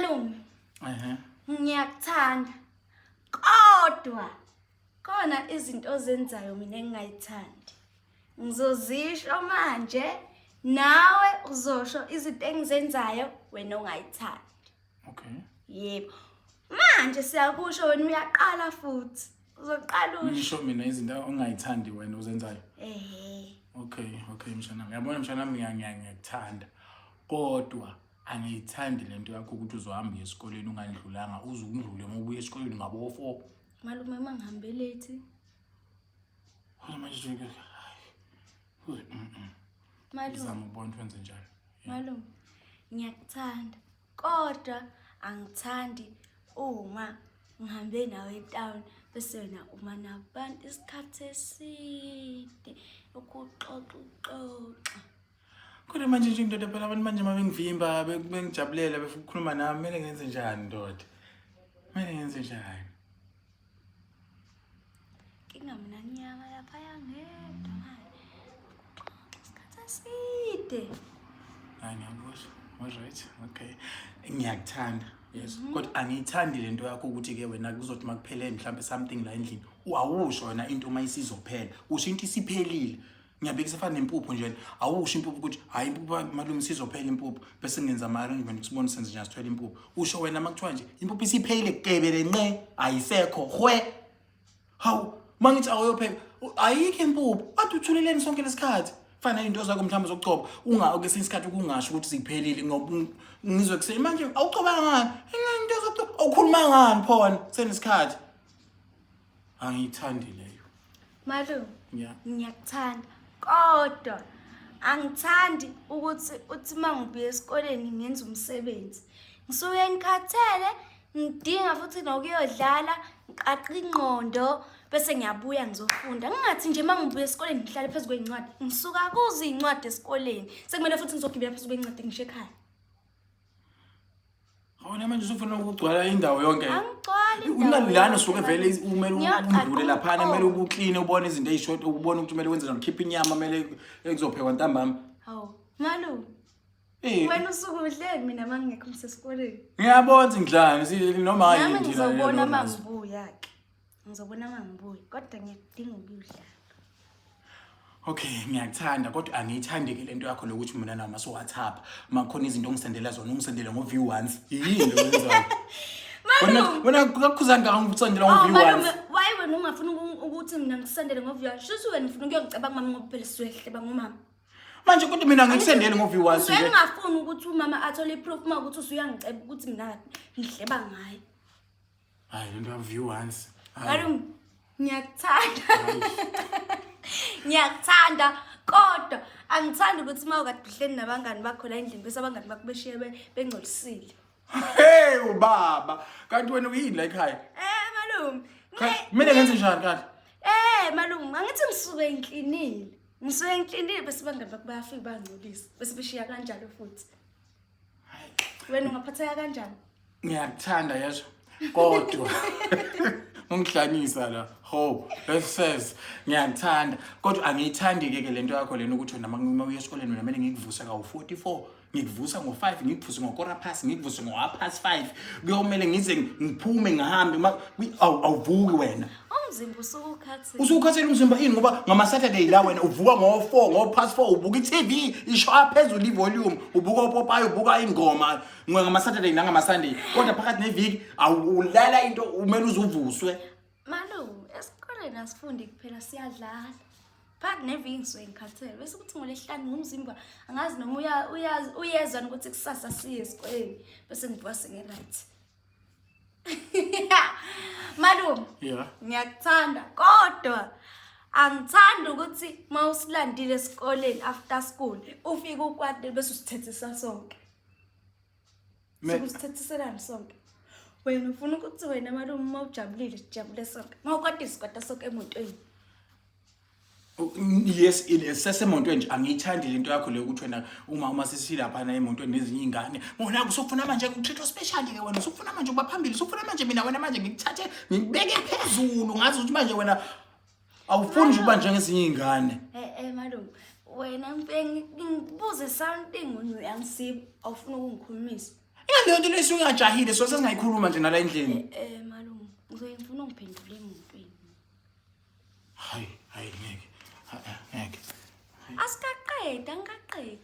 Malume, Ehhe. ngiyakuthanda. Kodwa khona izinto ozenzayo mina engingayithandi. Ngizozisho manje nawe uzosho izinto engizenzayo wena ongayithandi. Okay. Yebo. Manje siyakusho wena uyaqala futhi. Uzoqala usho. Ngisho mina izinto ongayithandi wena ozenzayo. Ehhe. Okay, mshana wami. Uyabona mshana wami ngiyakuthanda. Kodwa angiyithandi lento yakho ukuthi uzohamba uye esikoleni ungandlulanga uze undlule uma ubuya esikoleni ngabo 4. Malume uma ngihambe late. Kodwa manje nje Malume, zama ukubona ukuthi wenze njani. malume. Ngiyakuthanda. Kodwa angithandi uma ngihambe nawe etown bese wena uma nabantu isikhathi eside ukuxoxa uxoxa. Kodwa manje nje ndoda phela abantu manje uma bengivimba bengijabulela befuna ukukhuluma nami kumele ngenze njani ndoda? Kumele ngenze njani? Inkinga mina ngiyama laphaya ngedwa manje. Uxoxa isikhathi eside. Hayi ngiyakuzwa. Alright, okay. Ngiyakuthanda. Yes. Kodwa angiyithandi lento yakho ukuthi ke wena kuzothi makuphele mhlambe something la endlini. Awusho wena into uma isizophela. Usho into isiphelile. Ngiyabekisa fana nempuphu nje. Awusho impuphu ukuthi hayi impuphu malume isizophela impuphu bese ngenza ama arrangement sibone senze njani sithwele impuphu. Usho wena makuthiwa nje impuphu isiphelile gebele nqe ayisekho hwe. Hawu, mangithi awuyopheka ayikho impuphu. Wathi uthuleleni sonke lesikhathi. Fana into zakho mhlawumbe zokuchoba unga kesinye isikhathi ukungasho ukuthi ziphelile ngoba ngizwe kuseni manje awuchobanga ngani? Into zokuchoba awukhuluma ngani phona kusenesikhathi. Angiyithandi leyo. Malume, Yeah. ngiyakuthanda. Kodwa angithandi ukuthi uthi uma ngibuya esikoleni ngenza umsebenzi. Ngisuke ngikhathele, ngidinga futhi nokuyodlala, ngiqaqa ingqondo bese ngiyabuya ngizofunda. Ngingathi nje uma ngibuya esikoleni ngihlale phezu kwey'ncwadi. Ngisuka kuzo iy'ncwadi esikoleni. Sekumele futhi ngizogibela phezu kwey'ncwadi ngisho ekhaya. Awona manje usufuna ukugcwala indawo yonke. Angigcwali indawo Unalana yonke, suke vele malume. umele Ngiyoqaqa undlule laphana kumele umqondo. ukukline ubone izinto ey'short ubone ukuthi kumele wenze njani ukhiphe inyama kumele kuzophekwa ntambama. Hawu, malume. Eh, Wena usuke udleni mina uma ngingekho ngisesikoleni. ngiyabona ukuthi ngidlani noma Nami yini thina ngizobona leyo uma nazo. ngibuya ke. Ngizobona uma ngibuya kodwa ngiyakudinga ukuyodlala. Okay, ngiyakuthanda kodwa angiyithandi ke lento yakho lokuthi mina nama so WhatsApp makhona izinto ongisendela zona ungisendele ngo view once. Yini lo wenzayo? Wena Malume, wena kakhuzani ka ngisendela ngo oh view malume, once. why wena ungafuni ukuthi mina ngikusendele ngovuya? Shuthi wena ufuna ukuyongiceba kumama ngoba phela sizohleba ngomama. Manje kodwa mina ngikusendele ngo view once Usuke nje. ngingafuni ukuthi umama athole iproof uma ukuthi usuyangiceba ukuthi mina ngihleba ngaye. Hayi lento ya view once. Hayi. Malume, ngiyakuthanda. Ngiyakuthanda kodwa angithandi ukuthi uma ukade uhleli nabangani bakho la endlini bese abangani bakho beshiye bengcolisile. Hey ubaba, kanti wena uyini la ekhaya? Eh malume, Kumele ngenze njani kahle? Eh malume, angithi ngisuke ngiklinile. Ngisuke ngiklinile bese abangani bakho bayafika bangcolisa bese beshiya kanjalo futhi. Wena ungaphatheka kanjani? Ngiyakuthanda yezwa. Kodwa ungihlanyisa la. Ho, says ngiyakuthanda. Kodwa angiyithandi ke ke lento yakho lena ukuthi wena uma uya esikoleni wena kumele ngikuvuse kawu 44. Ngikuvusa ngo-5, ngikuvuse ngo-quarter past, ngikuvuse ngo-half past 5. Kuyomele ngize ngiphume ngihambe awuvuki wena. Umzimba usuke ukhathele. Usukhathele umzimba ini ngoba ngama Saturday la wena uvuka ngo-4, ngo-past 4 ubuka i-TV ishaya phezulu i-volume, ubuka opopayi, ubuka ingoma ngama Saturday nangama Sunday. Kodwa phakathi neviki awulala into umele uzuvuswe. Malume, esikoleni asifundi kuphela siyadlala. Phakathi neviki ngisuke ngikhathele bese kuthi ngolesihlanu ngumzimba angazi noma uyezwa ukuthi kusasa siye esikoleni bese ngivuka senge-right. Malume, Yeah. ngiyakuthanda kodwa angithandi ukuthi uma usilandile esikoleni after school ufike ukwatile bese usithethisa sonke. Sikusithethiselani sonke. Wena ufuna ukuthi wena malume uma ujabulile sijabule sonke. Uma ukwatile sikwata sonke emotweni. Yes, sesemotweni nje angiyithandi lento yakho leyo ukuthi wena uma sesilaphana emotweni nezinye iy'ngane wona usufuna manje utreat special ke wena usufuna manje ukuba phambili usufuna manje mina wena manje ngikuthathe ngikubeke phezulu ngazi ukuthi manje wena awufuni nje ukuba njengezinye iy'ngane. Eh malume, wena ngifike ngibuze something wena uyangisiba awufuni ukungikhulumisa. Ingane leyo nto lesuke ingajahile so sesingayikhuluma nje nala endlini. Eh malume, ngizoye ngifuna ungiphendule emotweni. Hayi, hayi ngeke. Hayi, ngeke. Asikaqedi, angikaqedi.